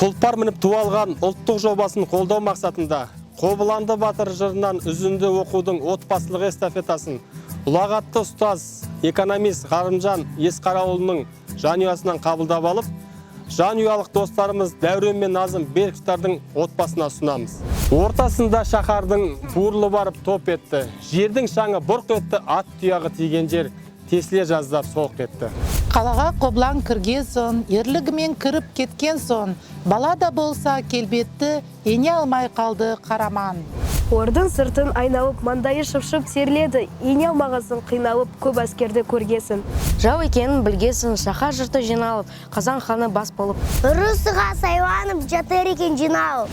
Тұлпар мініп ту алған ұлттық жобасын қолдау мақсатында Қобыланды батыр жырынан үзінді оқудың отбасылық эстафетасын ұлағатты ұстаз, экономист Ғалымжан Есқараұлының жанұясынан қабылдап алып, жанұялық достарымыз Дәурен мен Назым Берковтардың отбасына ұсынамыз. Ортасында шаһардың буырлы барып топ етті, жердің шаңы бұрқ етті, ат тұяғы тиген жер тесіле жаздап солқ етті. Қалаға Қобылан кірген соң, ерлігімен кіріп кеткен соң, бала да болса келбетті, ене алмай қалды Қараман. Ордың сыртын айналып, маңдайы шып-шып терледі, ене алмағасын қиналып, көп әскерді көргесін. Жау екенін білгесін, шаһар жұрты жиналып, Қазан ханы бас болып. Ұрысыға сайланып жатыр екен жиналып.